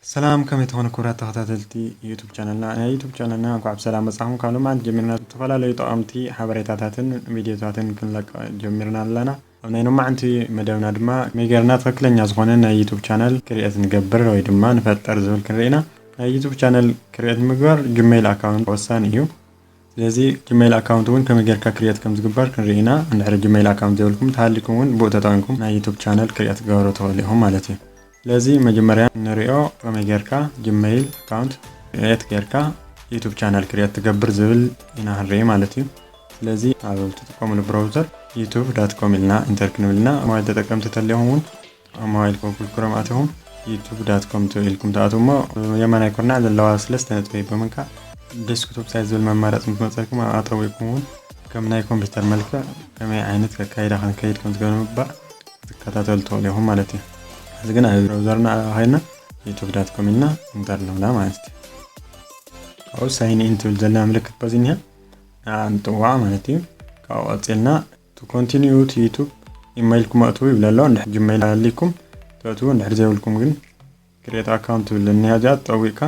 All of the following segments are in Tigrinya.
ሰላም፣ ከመይ ትኾኑ ክቡራት ተኸታተልቲ ዩቱብ ቻነልና? ናይ ዩቱብ ቻነልና እንኳዕ ብሰላም መጻኹም። ካብ ሎማዓንቲ ጀሚርና ዝተፈላለዩ ጠቐምቲ ሓበሬታታትን ቪድዮታትን ክንለቀ ጀሚርና ኣለና። ኣብ ናይ ሎማዓንቲ መደብና ድማ ከመይ ጌርና ትኽክለኛ ዝኾነ ናይ ዩቱብ ቻነል ክሪኤት ንገብር ወይ ድማ ንፈጥር ዝብል ክንርኢ ኢና። ናይ ዩቱብ ቻነል ክሪኤት ንምግባር ጂሜይል ኣካውንት ወሳኒ እዩ። ስለዚ ጂሜይል ኣካውንት እውን ከመይ ጌርካ ክሪኤት ከም ዝግበር ክንርኢ ኢና። እንድሕር ጂሜይል ኣካውንት ዘይብልኩም ተሃሊኩም እውን ብኡ ተጠቒምኩም ናይ ዩቱብ ቻነል ክሪኤት ክገብሩ ትኽእሉ ኢኹም ማለት እዩ። ስለዚ መጀመርያ ንሪኦ ከመይ ጌርካ ጂሜይል ኣካውንት ክሪኤት ጌርካ ዩቱብ ቻነል ክሪኤት ትገብር ዝብል ኢና ክንርኢ ማለት እዩ። ስለዚ ኣብ ትጥቀሙሉ ብራውዘር ዩቱብ ዳት ኮም ኢልና ኢንተር ክንብል ኢና። ሞባይል ተጠቀምቲ ተሊኹም እውን ኣብ ሞባይል ጎጉል ክሮም ኣቲኹም ዩቱብ ዳት ኮም ኢልኩም ትኣትዉ እሞ የማናይ ኩርናዕ ዘለዋ ሰለስተ ነጥቢ ብምንካእ ዴስክቶፕ ሳይት ዝብል መማረፂ ምስ መፀኩም ኣብኣ ጠዊቕኩም እውን ከም ናይ ኮምፒውተር መልክዕ ከመይ ዓይነት ከካይዳ ክንከይድ ከም ዝገብር ምግባእ ክትከታተሉ ትኽእሉ ኢኹም ማለት እዩ። እዚ ግን ኣብ ብራውዘርና ከይድና ዩቱብ ዳት ኮም ኢልና ኢንተር ንብላ ማለት እዩ። ካብኡ ሳይን ኢን ትብል ዘላ ምልክት በዚ እኒሃ ንዓ ንጥውዓ ማለት እዩ። ካብኡ ቀፂልና ቱ ኮንቲኒዩ ቱ ዩቱብ ኢሜይልኩም ኣእትዉ ይብል ኣሎ። እንድሕር ጂሜይል ኣሊኩም ተእትዉ፣ እንድሕር ዘይብልኩም ግን ክሪኤት ኣካውንት ትብል እኒሃ እዚኣ ትጠዊቕካ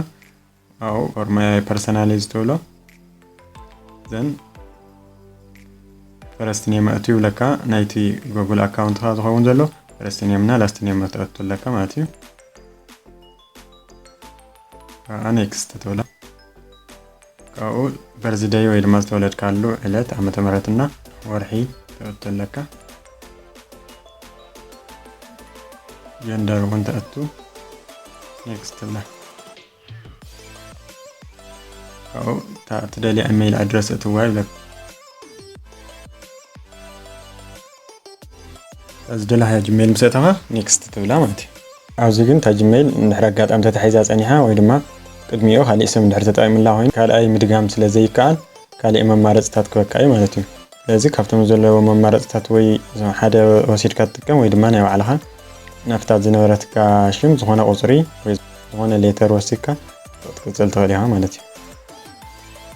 ኣብኡ ፎር ማይ ፐርሰናሊ ዝትብሎ ዘን ፈረስት ኔም ኣእትዉ ይብለካ። ናይቲ ጎጉል ኣካውንትኻ ዝኸውን ዘሎ ፈረስት ኔም እና ላስት ኔም ተእቱ ኣለካ ማለት እዩ። ከዓ ኔክስት ትብላ። ካብኡ በርዝደይ ወይ ድማ ዝተወለድካሉ ዕለት ዓመተ ምህረትና ወርሒ ተእቱ ኣለካ። ጀንደር እውን ተእቱ ኔክስት ትብላ። ካብኡ እታ ትደልያ ኢሜይል ኣድረስ እትዋ ይብለካ። ዝደለኻዮ ጂሜይል ምስ ኣእተኻ ኔክስት ትብላ ማለት እዩ። ኣብዚ ግን እታ ጂሜይል እንድሕር ኣጋጣሚ ተታሒዛ ጸኒሓ ወይ ድማ ቅድሚኡ ካሊእ ስም እንድሕር ተጠቒምላ ኮይኑ ካልኣይ ምድጋም ስለ ዘይከኣል ካሊእ መማረፅታት ክበካ እዩ ማለት እዩ። ስለዚ ካብቶም ዘለዎ መማረፅታት ወይ ሓደ ወሲድካ ትጥቀም ወይ ድማ ናይ ባዕልኻ ናብታ ዝነበረትካ ሽም ዝኾነ ቁፅሪ ወይ ዝኾነ ሌተር ወሲድካ ክትቅፅል ትኽእል ኢኻ ማለት እዩ።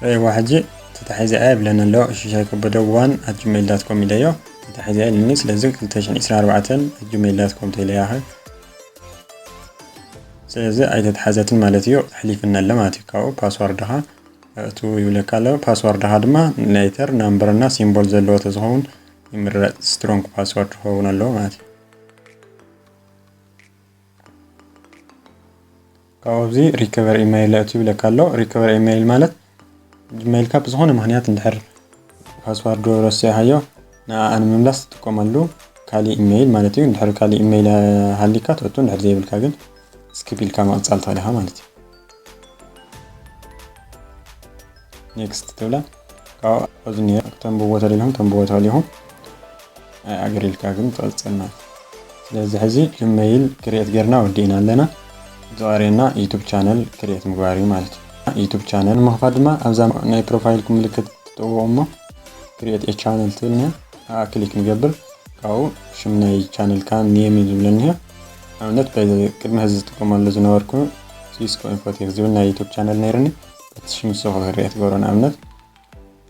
ረእይዋ ሕጂ ተታሒዘ እያ ይብለኒ ኣሎ። ሽሻይ ከበደ ዋን ኣት ጂሜይል ዳት ኮም ኢለዮ ተታሒዘ እያ ኢልኒ። ስለዚ ክልተ ሽሕን ዕስራን ኣርባዕተን ኣት ጂሜይል ዳት ኮም ተይለያ ኸ ስለዚ ኣይተትሓዘትን ማለት እዩ። ኣሕሊፍኒ ኣሎ ማለት እዩ። ካብኡ ፓስዋርድኻ እቱ ይብለካ ኣሎ። ፓስዋርድኻ ድማ ሌተር ናምበር እና ሲምቦል ዘለዎ ተዝኸውን ይምረፅ። ስትሮንግ ፓስዋርድ ክኸውን ኣለዎ ማለት እዩ። ካብኡ ኣብዚ ሪከቨር ኢሜይል እቱ ይብለካ ኣሎ። ሪከቨር ኢሜይል ማለት ጂሜይልካ ብዝኾነ ምኽንያት እንድሕር ፓስዋርዱ ረሲዕካዮ ንኣ ንምምላስ ትጥቀመሉ ካሊእ ኢሜይል ማለት እዩ። እንድሕር ካሊእ ኢሜይል ሃሊካ ትእቱ፣ እንድሕር ዘይብልካ ግን ስኪፕ ኢልካ ምቕጻል ትኽእል ኢኻ ማለት እዩ። ኔክስት ትብላ። ካብኡ ኣብዚ እኒኦ ተንብቦ ተደሊኹም ተንብቦ ትኽእል ኢኹም። ኣይ ኣግሪ ኢልካ ግን ትቕጽል ማለት እዩ። ስለዚ ሕዚ ጂሜይል ክሪኤት ጌርና ወዲእና ኣለና። ዝቐርየና ዩቱብ ቻነል ክሪኤት ምግባር እዩ ማለት እዩ። ዩቱብ ቻነል ንምኽፋት ድማ ኣብዛ ናይ ፕሮፋይልኩም ምልክት ትጥውቑ እሞ ክሪኤት ኤ ቻነል ትብል እኒኣ። ኣብኣ ክሊክ ንገብር። ካብኡ ሽም ናይ ቻነልካ ኔም እዩ ዝብለኒ እኒኦ። ንኣብነት በዚ ቅድሚ ሕዚ ዝጥቀመሉ ዝነበርኩ ሲስኮ ኢንፎቴክ ዝብል ናይ ዩቱብ ቻነል ነይርኒ። በቲ ሽም ንሱ ክሪኤት ትገብሮ ንኣብነት።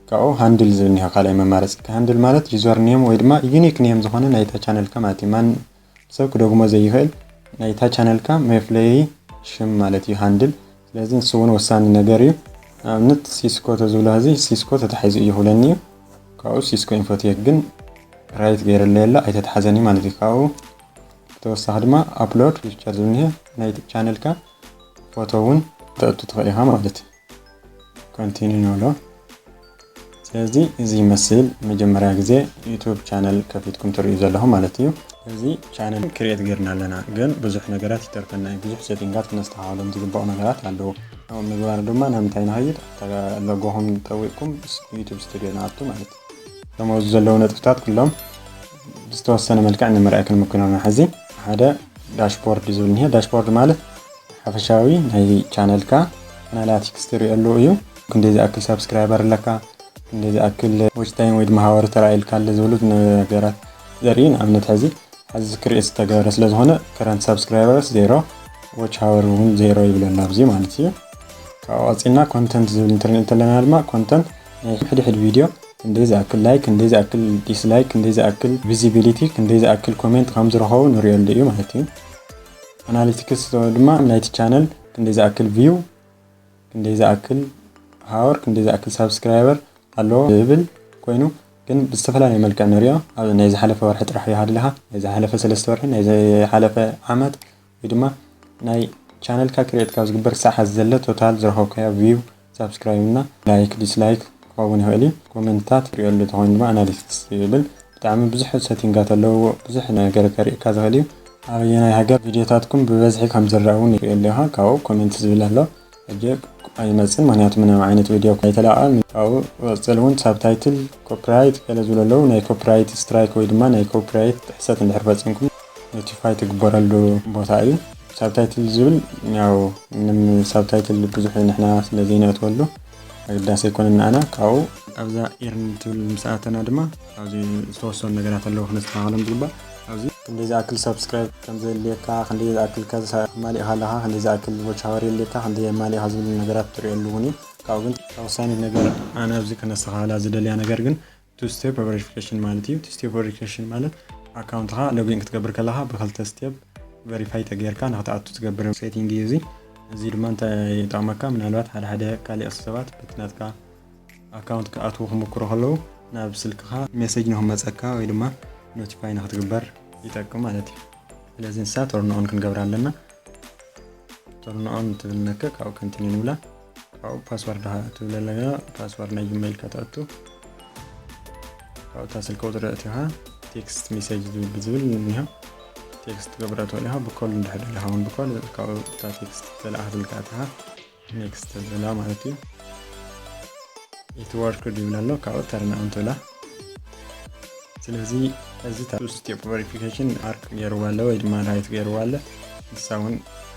ካብኡ ሃንድል ዝብል እኒሆ ካልኣይ መማረፂ። ሃንድል ማለት ዩዘር ኔም ወይ ድማ ዩኒክ ኔም ዝኾነ ናይታ ቻነልካ ማለት እዩ። ማን ሰብ ክደግሞ ዘይኽእል ናይታ ቻነልካ መፍለዪ ሽም ማለት እዩ ሃንድል። ስለዚ ንሱ እውን ወሳኒ ነገር እዩ። ንኣብነት ሲስኮ ተዝብሎ ሕዚ ሲስኮ ተታሒዙ እዩ ክብለኒ እዩ። ካብኡ ሲስኮ ኢንፎቴክ ግን ራይት ገይረለይ ኣሎ ኣይተትሓዘኒ ማለት እዩ። ካብኡ ብተወሳኺ ድማ ኣፕሎድ ፒክቸር ዝብል እኒሆ ናይቲ ቻነልካ ፎቶ እውን ተእቱ ትኽእል ኢኻ ማለት እዩ። ኮንቲኒ ንብሎ። ስለዚ እዚ ይመስል መጀመርያ ግዜ ዩቱብ ቻነል ከፊትኩም ትርእዩ ዘለኹም ማለት እዩ። እዚ ቻነል ክሪኤት ጌርና ኣለና፣ ግን ብዙሕ ነገራት ይተርፈና እዩ። ብዙሕ ሴቲንጋት ክነስተኻኸሎም ዝግባኡ ነገራት ኣለዉ። ኣብ ምግባር ድማ ናብ ምንታይ ንኸይድ? እታ ሎጎኹም ጠዊቕኩም ዩቱብ ስቱዲዮ ንኣቱ ማለት እዩ። እቶም ኣብዚ ዘለዉ ነጥብታት ኩሎም ብዝተወሰነ መልክዕ ንምርኣይ ክንምክኖና። ሕዚ ሓደ ዳሽቦርድ ዝብል እኒሄ። ዳሽቦርድ ማለት ሓፈሻዊ ናይ ቻነልካ ኣናላቲክስ ትሪእሉ እዩ። ክንደይ ዝኣክል ሳብስክራይበር ኣለካ፣ ክንደይ ዝኣክል ዎች ታይም ወይ ድማ ሃወር ተራእየልካ ኣሎ ዝብሉ ነገራት ዘርኢ። ንኣብነት ሕዚ ሕዚ ክሪኤት ዝተገበረ ስለ ዝኾነ ከረንት ሳብስክራይበርስ ዜሮ፣ ዎች ሃወር እውን ዜሮ ይብለና ኣብዚ ማለት እዩ። ካብኡ ቀፂልና ኮንተንት ዝብል እንትንርኢ እንተለና ድማ ኮንተንት ናይ ሕድሕድ ቪድዮ ክንደይ ዝኣክል ላይክ፣ ክንደይ ዝኣክል ዲስላይክ፣ ክንደይ ዝኣክል ቪዚቢሊቲ፣ ክንደይ ዝኣክል ኮሜንት ከም ዝረኸቡ ንሪኦሉ እዩ ማለት እዩ። ኣናሊቲክስ ድማ ናይቲ ቻነል ክንደይ ዝኣክል view፣ ክንደይ ዝኣክል hour፣ ክንደይ ዝኣክል subscriber ኣለዎ ዝብል ኮይኑ፣ ግን ብዝተፈላለየ መልክዕ ንሪኦ። ኣብ ናይ ዝሓለፈ ወርሒ ጥራሕ እዩ ሃድልኻ፣ ናይ ዝሓለፈ ሰለስተ ወርሒ፣ ናይ ዝሓለፈ ዓመት፣ ወይ ድማ ናይ ቻነልካ ክሬት ካብ ዝግበር ክሳዕ ሓዚ ዘለ ቶታል ዝረኸብካዮ view፣ subscribe እና like፣ dislike ክኸውን ይኽእል እዩ። ኮመንትታት ትሪኦሉ ተኾይኑ ድማ ኣናሊቲክስ ይብል። ብጣዕሚ ብዙሕ ሴቲንጋት ኣለዎ። ብዙሕ ነገር ከርእየካ ዝኽእል እዩ። ኣበየናይ ሃገር ቪድዮታትኩም ብበዝሒ ከም ዝረኣ እውን ይርእየሉ ኢኻ። ካብኡ ኮሜንት ዝብል ኣሎ። ሕጂ ኣይመፅን፣ ምክንያቱ ምንም ዓይነት ቪድዮ ኣይተለቐቐን። ካብኡ ቀፅል እውን ሳብታይትል፣ ኮፒራይት ገለ ዝብሉ ኣለዉ። ናይ ኮፒራይት ስትራይክ ወይ ድማ ናይ ኮፒራይት ጥሕሰት እንድሕር ፈፂምኩም ኖቲፋይ ትግበረሉ ቦታ እዩ። ሳብታይትል ዝብል ያው ምንም ሳብታይትል ብዙሕ ንሕና ስለ ዘይነእትወሉ ኣገዳሲ ኣይኮነን ንኣና። ካብኡ ኣብዛ ኤርን ትብል ምስ ኣተና ድማ ኣብዚ ዝተወሰኑ ነገራት ኣለዉ ክነስተኻኽሎም ዝግባእ። ኣብዚ ክንደይ ዝኣክል ሳብስክራይብ ከም ዘድልየካ፣ ክንደይ ዝኣክል ከማሊእካ ኣለኻ፣ ክንደይ ዝኣክል ዎች ኣወር የድልየካ፣ ክንደይ የማሊእካ ዝብል ነገራት ትሪኦሉ እውን እዩ። ካብኡ ግን ወሳኒት ነገር ኣነ ኣብዚ ክነስተኻኽላ ዝደልያ ነገር ግን ቱ ስቴፕ ቨሪፊኬሽን ማለት እዩ። ቱ ስቴፕ ቨሪፊኬሽን ማለት ኣካውንትኻ ሎጊን ክትገብር ከለኻ ብክልተ ስቴፕ ቨሪፋይ ተገይርካ ንክትኣቱ ትገብር ሴቲንግ እዩ እዚ። እዚ ድማ እንታይ ይጠቕመካ? ምናልባት ሓደ ሓደ ካልእ ሰባት በቲ ናትካ ኣካውንት ክኣትዉ ክምክሩ ከለዉ ናብ ስልክኻ ሜሴጅ ንክመፀካ ወይ ድማ ኖቲፋይ ንክትግበር ይጠቅም ማለት እዩ። ስለዚ ንሳ ተርን ኦን ክንገብር ኣለና። ተርን ኦን ትብል ነክ፣ ካብኡ ኮንቲኒው ንብላ። ካብኡ ፓስዋርድ ትብል ኣለና፣ ፓስዋርድ ናይ ጂሜይል ከተእቱ። ካብኡ እታ ስልኪ ቁፅሪ ኣእቲኻ ቴክስት ሜሴጅ ዝብል ዝብል እኒሆ። ቴክስት ትገብራ ትኽእል ኢኻ፣ ብኮል እንድሕር ደሊኻ እውን ብኮል። ካብኡ እታ ቴክስት ተለኣኽትልካ ኣእቲኻ ኔክስት ትብላ ማለት እዩ። ኢት ወርክ ይብል ኣሎ፣ ካብኡ ተርን ኦን ትብላ። ስለዚ እዚ ቱ ስቴፕ ቨሪፊኬሽን ኣርክ ገይርዋ ኣሎ ወይ ድማ ራይት ገይርዋ ኣሎ፣ ንሳ እውን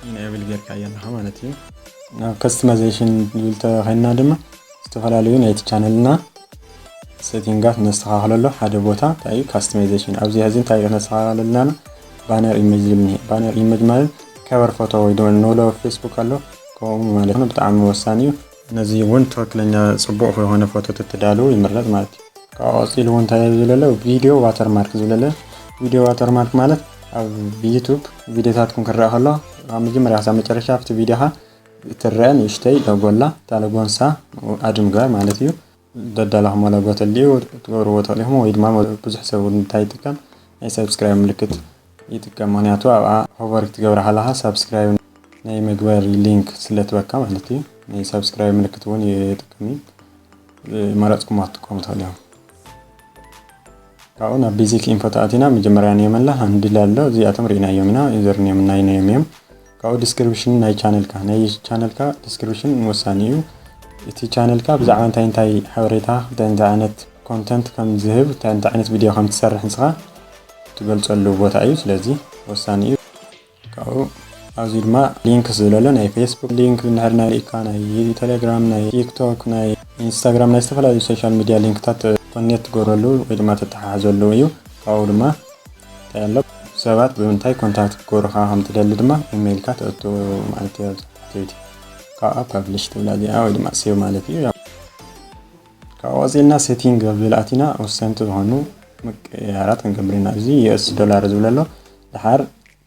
ኢንኤብል ጌርካ እያ ኣለኻ ማለት እዩ። ናብ ከስተማይዜሽን ዝብል ተኸይንና ድማ ዝተፈላለዩ ናይቲ ቻነልና ሴቲንጋት ነስተኻኽለሉ ሓደ ቦታ እንታይ እዩ? ካስተማይዜሽን። ኣብዚ ሕዚ እንታይ ነስተኻኽለልና? ባነር ኢሜጅ ዝብል እኒሄ። ባነር ኢሜጅ ማለት ከቨር ፎቶ ወይ ድማ ንብሎ ፌስቡክ ኣሎ፣ ከምኡ ማለት ነው። ብጣዕሚ ወሳኒ እዩ። ነዚ እውን ትኽክለኛ ጽቡቕ ዝኾነ ፎቶ ተትዳልዉ ይምረጽ ማለት እዩ። ካብኡ ቀጺሉ እውን እንታይ ዝብለለ? ቪድዮ ዋተርማርክ ዝብለለ። ቪድዮ ዋተርማርክ ማለት ኣብ ዩቱብ ቪድዮታትኩም ክረኣ ከሎ ካብ መጀመርያ ክሳብ መጨረሻ ኣብቲ ቪድዮኻ እትረአ ንእሽተይ ሎጎ ኣላ። እታ ሎጎ ንሳ ኣድ ምግባር ማለት እዩ። ደዳለኹም ሎጎ ተልዩ ትገብርዎ ተኽእሉ ኢኹም፣ ወይ ድማ ብዙሕ ሰብ እውን እንታይ ይጥቀም ናይ ሰብስክራይብ ምልክት ይጥቀም። ምክንያቱ ኣብኣ ሆቨር ክትገብራ ከለኻ ሳብስክራይብ ናይ መግበሪ ሊንክ ስለ ትበካ ማለት እዩ። ናይ ሳብስክራይብ ምልክት እውን ይጥቀም እዩ። ዝመረፅኩሞ ክትጥቀሙ ትኽእሉ እዮም። ካብኡ ናብ ቤዚክ ኢንፎ ተኣቲና መጀመርያ ኔም ኣላ፣ ሃንድል ኣሎ፣ እዚኣቶም ርኢናዮም ኢና፣ ዩዘር ኔም ናይ ኔም እዮም። ካብኡ ዲስክሪፕሽን ናይ ቻነልካ፣ ናይ ቻነልካ ዲስክሪፕሽን ወሳኒ እዩ። እቲ ቻነልካ ብዛዕባ እንታይ እንታይ ሓበሬታ፣ እንታይ እንታይ ዓይነት ኮንተንት ከም ዝህብ፣ እንታይ እንታይ ዓይነት ቪድዮ ከም ትሰርሕ ንስኻ ትገልጸሉ ቦታ እዩ። ስለዚ ወሳኒ እዩ። ካብኡ ኣብዚ ድማ ሊንክ ዝብለሎ ናይ ፌስቡክ ሊንክ እንድሕር ናይ ሪኢካ፣ ናይ ቴሌግራም፣ ናይ ቲክቶክ፣ ናይ ኢንስታግራም፣ ናይ ዝተፈላለዩ ሶሻል ሚድያ ሊንክታት ኮኔክት ትገብረሉ ወይ ድማ ተተሓሕዘሉ እዩ። ካብኡ ድማ እንታይ ኣሎ፣ ሰባት ብምንታይ ኮንታክት ክገብሩኻ ከም ትደሊ ድማ ኢሜይልካ ተእቱ ማለት እዩ። ኣብዚ ታሕተይቲ ካብኣ ፐብሊሽ ትብላ እዚኣ ወይ ድማ ሴቭ ማለት እዩ። ካብኡ ቀፂልና ሴቲንግ ኣብ ዝብል ኣቲና ወሰንቲ ዝኾኑ ምቅያራት ክንገብር ኢና። እዚ ዩ ኤስ ዶላር ዝብል ኣሎ። ድሓር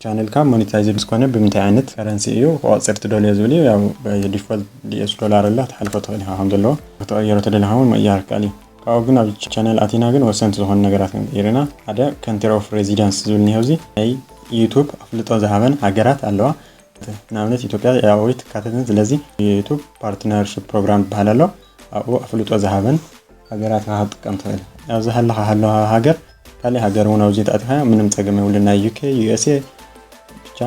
ቻነልካ ሞኒታይዝ ምስ ኮነ ብምንታይ ዓይነት ከረንሲ እዩ ክቆፅር ትደልዮ ዝብል እዩ። ያው ባይ ዲፎልት ዩ ኤስ ዶላር ኣሎ፣ ክትሓልፎ ትኽእል ኢኻ ከም ዘለዎ። ክትቕይሮ ተደሊኻ እውን ምቕያር ይከኣል እዩ። ካብኡ ግን ኣብ ቻነል ኣቲና ግን ወሰንቲ ዝኾኑ ነገራት ክንቅይር ኢና። ሓደ ካንትሪ ኦፍ ሬዚደንስ ዝብል እኒሆ። እዚ ናይ ዩቱብ ኣፍልጦ ዝሃበን ሃገራት ኣለዋ። ንኣብነት ኢትዮጵያ ያው ትካተትን። ስለዚ ዩቱብ ፓርትነርሽፕ ፕሮግራም ዝበሃል ኣሎ። ኣብኡ ኣፍልጦ ዝሃበን ሃገራት ኢኻ ክትጥቀም ትኽእል። ኣብዚ ሃለኻ ሃለኻ ሃገር፣ ካሊእ ሃገር እውን ኣብዚ ተኣቲኻ ምንም ጸገም የብሉን። ናይ ዩ ኬ፣ ዩ ኤስ ኤ፣ ብቻ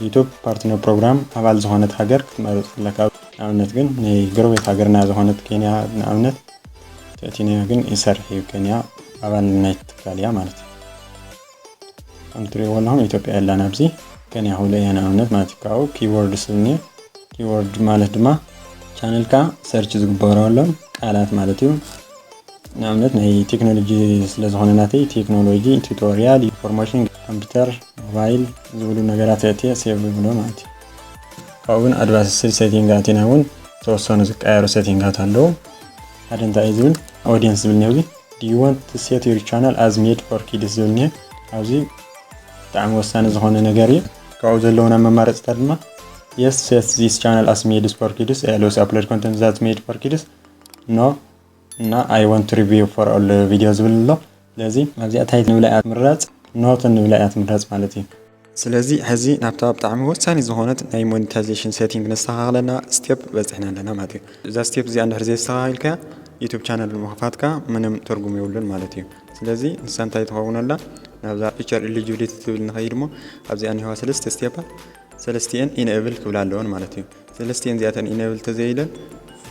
ዩቱብ ፓርትነር ፕሮግራም ኣባል ዝኾነት ሃገር ክትመርጽ ኣለካ። ንኣብነት ግን ናይ ጎረቤት ሃገርና ዝኾነት ኬንያ ንኣብነት ተእቲናዮ ግን ይሰርሕ እዩ። ኬንያ ኣባል ናይቲ ትካል እያ ማለት እዩ። ከም ትሪእዎ ኣለኹም ኢትዮጵያ የላን ኣብዚ። ኬንያ ክብሎ እየ ንኣብነት ማለት እዩ። ካብኡ ኪቦርድ ስብኒ፣ ኪቦርድ ማለት ድማ ቻነልካ ሰርች ዝግበረሎም ቃላት ማለት እዩ። ንኣብነት ናይ ቴክኖሎጂ ስለ ዝኾነ ናተይ ቴክኖሎጂ፣ ቱቶሪያል፣ ኢንፎርሜሽን፣ ኮምፒውተር፣ ሞባይል ዝብሉ ነገራት የእትየ ሴቭ ይብሎ ማለት እዩ። ካብኡ እውን ኣድቫንስድ ሴቲንግ ኣቲና እውን ዝተወሰኑ ዝቀያሩ ሴቲንጋት ኣለዉ። ሓደ እንታይ እዩ ዝብል፣ ኦዲየንስ ዝብል እኒኦ። እዚ do you want to set your channel as made for kids ዝብል እኒኦ። ኣብዚ ብጣዕሚ ወሳኒ ዝኾነ ነገር እዩ። ካብኡ ዘለዉና መማረፅታት ድማ Yes, set this channel as made for kids, I also upload content that's made for kids, no, እና I want review for all video ዝብል ኣሎ። ስለዚ ኣብዚኣ እንታይ ንብላ እያ ትምረጽ? ኖት ንብላ እያ ትምረጽ ማለት እዩ። ስለዚ ሕዚ ናብታ ብጣዕሚ ወሳኒ ዝኾነት ናይ ሞኔታይዜሽን ሴቲንግ ነስተኻኽለና ስቴፕ በፂሕና ኣለና ማለት እዩ። እዛ ስቴፕ እዚኣ እንድሕር ዘይስተኻኺልካያ ዩቱብ ቻነል ምኽፋትካ ምንም ትርጉም የብሉን ማለት እዩ። ስለዚ ንሳ እንታይ ትኸውን ኣላ? ናብዛ ፊቸር ኢሊጂቢሊቲ ትብል ንኸይድ እሞ ኣብዚኣ እኒህዋ ሰለስተ ስቴፓት ሰለስቲኤን ኢንኤብል ክብላ ኣለወን ማለት እዩ። ሰለስቲኤን እዚኣተን ኢንኤብል ተዘይለን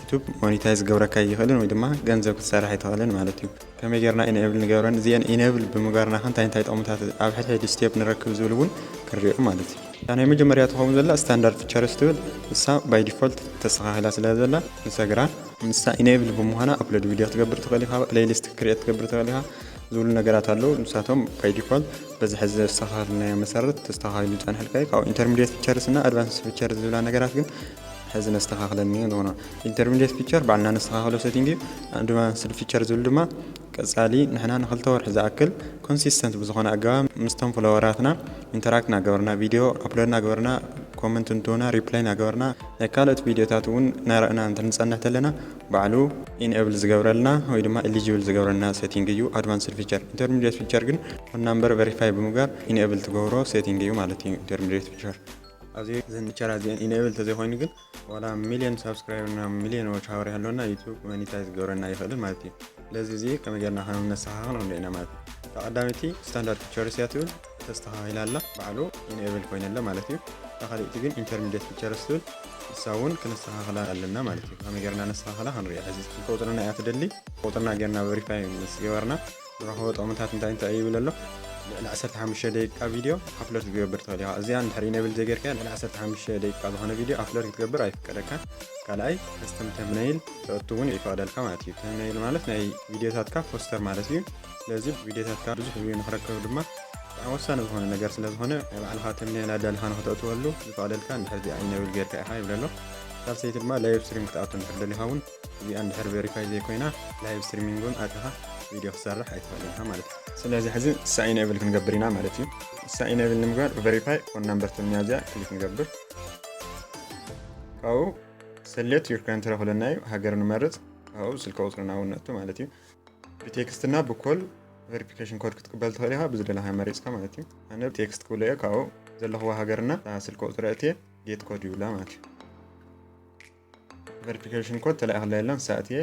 ዩቱብ ሞኒታይዝ ገብረካ ይኽእልን ወይ ድማ ገንዘብ ክትሰርሕ ኣይትኽእልን ማለት እዩ። ከመይ ጌርና ኢንኤብል ንገብረን? እዚአን ኢንኤብል ብምግባርና ከ እንታይ እንታይ ጥቕምታት ኣብ ሕድሕድ ስቴፕ ንረክብ ዝብል እውን ክንሪኦ ማለት እዩ። እታ ናይ መጀመርያ ትኸውን ዘላ ስታንዳርድ ፊቸርስ ትብል፣ እሳ ባይ ዲፎልት ተስተኻኺላ ስለ ዘላ ንሰግራ። ንሳ ኢንኤብል ብምዃና ኣፕሎድ ቪድዮ ክትገብር ትኽእል ኢኻ፣ ፕሌይሊስት ክሪኤት ክትገብር ትኽእል ኢኻ ዝብሉ ነገራት ኣለዉ። ንሳቶም ባይ ዲፎልት በዚ ሕዚ ዘስተኻኸልናዮ መሰረት ተስተኻኺሉ ይጸንሐልካ እዩ። ካብኡ ኢንተርሚዲየት ፊቸርስ እና ኣድቫንስ ፊቸርስ ዝብላ ነገራት ግን ሕዚ ነስተኻኽለን እኒኦ ንኾኖ። ኢንተርሚዲየት ፊቸር ባዕልና ነስተኻኽሎ ሴቲንግ እዩ። ኣድቫንስድ ፊቸር ዝብል ድማ ቀጻሊ ንሕና ንክልተ ወርሒ ዝኣክል ኮንሲስተንት ብዝኾነ ኣገባብ ምስቶም ፎሎወራትና ኢንተራክት እናገበርና፣ ቪድዮ ኣፕሎድ እናገበርና፣ ኮመንት እንትህቡና ሪፕላይ እናገበርና፣ ናይ ካልኦት ቪድዮታት እውን እናረእና እንተንጸንሕ ተለና ባዕሉ ኢንኤብል ዝገብረልና ወይ ድማ ኤሊጂብል ዝገብረልና ሴቲንግ እዩ ኣድቫንስድ ፊቸር። ኢንተርሚዲየት ፊቸር ግን ፎን ናምበር ቨሪፋይ ብምግባር ኢንኤብል ትገብሮ ሴቲንግ እዩ ማለት እዩ ኢንተርሚዲየት ፊቸር። ኣብዚ እዘን ፊቸራት እዚአን ኢንኤብል ተዘይኮይኑ ግን ዋላ ሚልዮን ሳብስክራይበር እና ሚልዮን ዋች ሃወር ይሃለወና ዩቱብ ሞኒታይዝ ክገብረና ኣይኽእልን ማለት እዩ። ስለዚ እዚ ከመይ ጌርና ከም ነስተኻኽል ክንርኢ ኢና ማለት እዩ። እታ ቀዳመይቲ ስታንዳርድ ፊቸርስ እያ ትብል ተስተኻኺላ ኣላ፣ ባዕሉ ኢንኤብል ኮይነ ኣሎ ማለት እዩ። እታ ካልኣይቲ ግን ኢንተርሚዲየት ፊቸርስ ትብል ንሳ እውን ክነስተኻኽላ ኣለና ማለት እዩ። ከመይ ጌርና ነስተኻኽላ ክንርኢ። ሕዚ ስልኪ ቁፅርና እያ ትደሊ። ቁፅርና ጌርና ቨሪፋይ ምስ ገበርና ንረኽቦ ጥቕምታት እንታይ እንታይ እዩ ይብል ኣሎ። ልዕሊ ዓሰርተ ሓሙሽተ ደቂቃ ቪድዮ ኣፕሎድ ክትገብር ትኽእል ኢኻ። እዚኣ እንድሕር ኢነብል ዘይጌርካያ ልዕሊ ዓሰርተ ሓሙሽተ ደቂቃ ዝኾነ ቪድዮ ኣፕሎድ ክትገብር ኣይፍቀደካን። ካልኣይ ከስተም ተምነይል ተእቱ እውን ይፈቕደልካ ማለት እዩ። ተምነይል ማለት ናይ ቪድዮታትካ ፖስተር ማለት እዩ። ስለዚ ቪድዮታትካ ብዙሕ ቪው ንክረክብ ድማ ብጣዕሚ ወሳኒ ዝኾነ ነገር ስለ ዝኾነ ናይ ባዕልኻ ተምነይል ኣዳሊኻ ንክተእትወሉ ዝፈቕደልካ እንድሕር እዚኣ ኢነብል ጌርካ ኢኻ ይብል ኣሎ። ሳልሰይቲ ድማ ላይቭ ስትሪም ክትኣቱ እንድሕር ደሊኻ እውን እዚኣ እንድሕር ቬሪፋይ ዘይኮይና ላይቭ ስትሪሚንግ እውን ኣቲኻ ቪድዮ ክትሰርሕ ኣይትኽእልን ኢኻ ማለት እዩ። ስለዚ ሕዚ እሳ ኢነብል ክንገብር ኢና ማለት እዩ። እሳ ኢነብል ንምግባር ቨሪፋይ ፎን ናምበር ትብልኒ ኣብዚኣ ክሊክ ንገብር። ካብኡ ሰሌክት ዩር ካንትሪ ክብለና እዩ። ሃገር ንመርጽ። ካብኡ ስልኪ ቁጽርና እውን ነእቱ ማለት እዩ። ብቴክስትና ብኮል ቨሪፊኬሽን ኮድ ክትቅበል ትኽእል ኢኻ። ብዝደለኻዮ መሪጽካ ማለት እዩ። ኣነ ብቴክስት ክብሎ እየ። ካብኡ ዘለኽዎ ሃገርና እታ ስልኪ ቁጽሪ እትየ ጌት ኮድ ይብላ ማለት እዩ። ቨሪፊኬሽን ኮድ ተላኢኽላ የላ ንሳ እትየ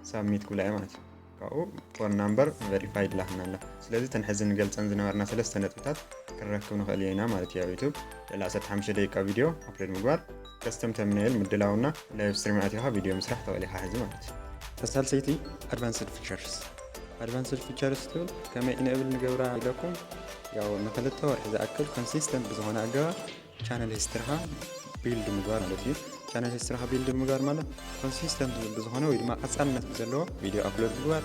ሳብሚት ክብላ እየ ማለት እዩ። ካብኡ ፎን ናምበር ቨሪፋይድ ላኽና ኣላ። ስለዚ እተን ሕዚ ንገልጸን ዝነበርና ሰለስተ ነጥብታት ክንረክብ ንኽእል ኢና ማለት እዩ። ኣብ ዩቱብ ልዕሊ ዓሰርተ ሓሙሽተ ደቂቃ ቪድዮ ኣፕሎድ ምግባር፣ ከስተም ተምነይል ምድላውና ላይቭ ስትሪም ኣቲኻ ቪድዮ ምስራሕ ትኽእል ኢኻ ሕዚ ማለት እዩ። እታ ሳልሰይቲ ኣድቫንስድ ፊቸርስ። ኣድቫንስድ ፊቸርስ ትብል ከመይ ኢነብል ንገብራ ኢለኩም፣ ያው ንክልተ ወርሒ ዝኣክል ኮንሲስተንት ብዝኾነ ኣገባብ ቻነል ሂስትሪኻ ቢልድ ምግባር ማለት እዩ። ቻነል ሂስትሪኻ ቢልድ ምግባር ማለት ኮንሲስተንት ብዝኾነ ወይ ድማ ቀጻልነት ብዘለዎ ቪድዮ ኣፕሎድ ምግባር፣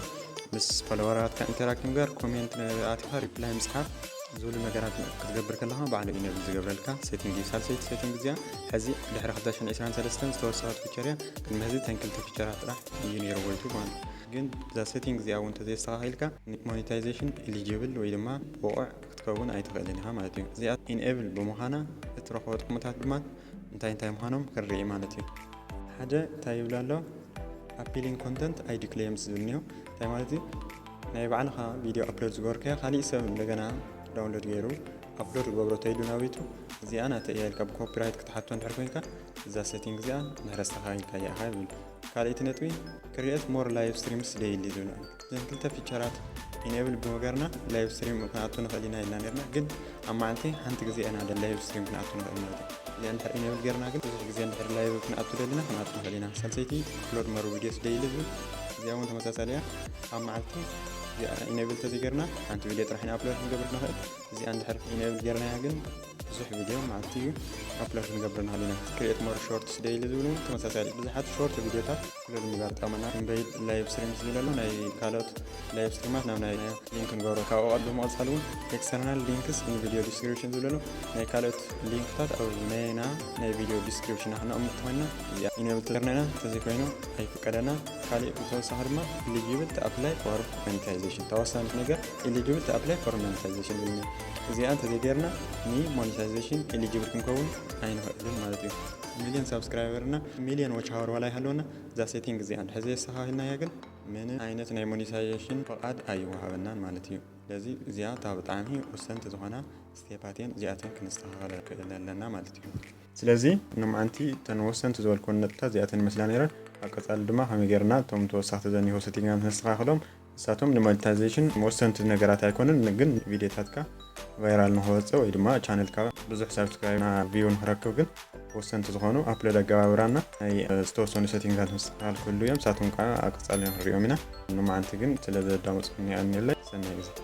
ምስ ፎሎወራትካ ኢንተራክት ምግባር፣ ኮሜንት ኣቲኻ ሪፕላይ ምጽሓፍ ዝብሉ ነገራት ክትገብር ከለኻ ባዕሉ ኢነብል ዝገብረልካ ሴቲንግ እዩ። ሳልሰይቲ ሴቲንግ እዚኣ ሕዚ ድሕሪ ክልተ ሽሕን ዕስራን ሰለስተን ዝተወሰኸት ፊቸር እያ። ቅድሚ ሕዚ ተን ክልተ ፊቸራት ጥራሕ እዩ ነይሩ ወይቱ ማለት እዩ። ግን እዛ ሴቲንግ እዚኣ እውን እንተዘየስተኻኺልካ ሞኔታይዜሽን ኤሊጂብል ወይ ድማ ብቑዕ ክትከውን ኣይትኽእልን ኢኻ ማለት እዩ። እዚኣ ኢንኤብል ብምዃና እትረኽቦ ጥቕምታት ድማ እንታይ እንታይ ምዃኖም ክንርኢ ማለት እዩ። ሓደ እንታይ ይብል ኣሎ? ኣፒሊንግ ኮንተንት ኣይዲ ክሌምስ ዝብል እኒሆ። እንታይ ማለት እዩ? ናይ ባዕልኻ ቪድዮ ኣፕሎድ ዝገበርካዮ ካሊእ ሰብ እንደገና ዳውንሎድ ገይሩ ኣፕሎድ ዝገብሮ ተይሉ ናብ ዩቱብ እዚኣ ናተይ እያ ኢልካ ብኮፒራይት ክትሓቶ እንድሕር ኮይንካ እዛ ሴቲንግ እዚኣ እንድሕር ኣስተኻኺልካያ ኢኻ ይብል። ካልኣይቲ ነጥቢ ክሪኤት ሞር ላይቭ ስትሪምስ ደይሊ ዝብል እዩ። እዘን ክልተ ፊቸራት ኢኔብል ብምግባርና ላይቭ ስትሪም ክንኣቱ ንኽእል ኢና ኢልና ነርና፣ ግን ኣብ መዓልቲ ሓንቲ ግዜ ኢና ደ ላይቭ ስትሪም ክንኣቱ ንኽእል ማለት እዩ። እዚኣ እንድሕር ኢኔብል ጌርና ግን ብዙሕ ግዜ እንድሕር ላይቭ ክንኣቱ ደሊና ክንኣቱ ንኽእል ኢና። ሳልሰይቲ ኣፕሎድ ሞር ቪዲዮስ ደይሊ ዝብል እዚኣ እውን ተመሳሳሊ እያ። ኣብ መዓልቲ እዚኣ ኢኔብል ተዘይጌርና ሓንቲ ቪዲዮ ጥራሕ ኢና ኣፕሎድ ክንገብር ንኽእል። እዚኣ እንድሕር ኢኔብል ጌርናያ ግን ብዙሕ ቪድዮ መዓልቲ እዩ ኣፕሎድ ክንገብር ንኽእል ኢና። ክሪኤት ሞር ሾርትስ ደይሊ ዝብል እውን ተመሳሳሊ ብዙሓት ሾርት ቪድዮታት ኣፕሎድ ምግባር ጠቕመና። እምበይድ ላይቭ ስትሪም ዝብል ኣሎ ናይ ካልኦት ላይቭ ስትሪማት ናብ ናይ ሊንክ ንገብሮ። ካብኡ ቀድ ብምቕጻል እውን ኤክስተርናል ሊንክስ ኢን ቪድዮ ዲስክሪፕሽን ዝብል ኣሎ ናይ ካልኦት ሊንክታት ኣብ ናይና ናይ ቪድዮ ዲስክሪፕሽን ክነቕምጥ ኮይና እዚኣ ኢኔብል ተገርና ኢና። እንተዘይኮይኑ ኣይፍቀደና። ካሊእ ብተወሳኺ ድማ ኢሊጂብል ቱ ኣፕላይ ፎር ሞኒታይዜሽን እታ ወሳኒት ነገር eligible to apply for monetization ዝብል እዚኣ እንተዘይገርና ን monetization eligible ክንከውን ኣይንኽእልን ማለት እዩ። ሚሊዮን ሳብስክራይበር እና ሚሊዮን watch hour ዋላ ይሃለወና እዛ setting እዚኣ እንድሕር ዘየስተኻኺልናያ ግን ምንም ዓይነት ናይ monetization ፍቓድ ኣይወሃበናን ማለት እዩ። ስለዚ እዚኣ እታ ብጣዕሚ ወሰንቲ ዝኾና step ኣት እየን፣ እዚኣተን ክንስተኻኸል ኣለና ማለት እዩ። ስለዚ ንማዓንቲ እተን ወሰንቲ ዝበልኩወን ነጥብታት እዚኣተን ይመስላ ነይረን። ኣብ ቀፃሊ ድማ ከመይ ገይርና እቶም ተወሳኽቲ ዘኒሆ setting ኣት ነስተኻኽሎም፣ ንሳቶም ን monetization ወሰንቲ ነገራት ኣይኮኑን፣ ግን ቪድዮታትካ viral ንክወፅእ ወይ ድማ ቻነልካ ብዙሕ ሳብስክራይብ ና view ንክረክብ ግን ወሰንቲ ዝኾኑ upload ኣገባብራና ናይ ዝተወሰኑ setting ኣት ምስትኽኻል ክህሉ እዮም። ንሳቶም ከዓ ኣብ ቀፃሊ ክንሪኦም ኢና። ንማዓንቲ ግን ስለ ዘዳመፅኩምኒ የቐንየለይ። ሰናይ ግዜ።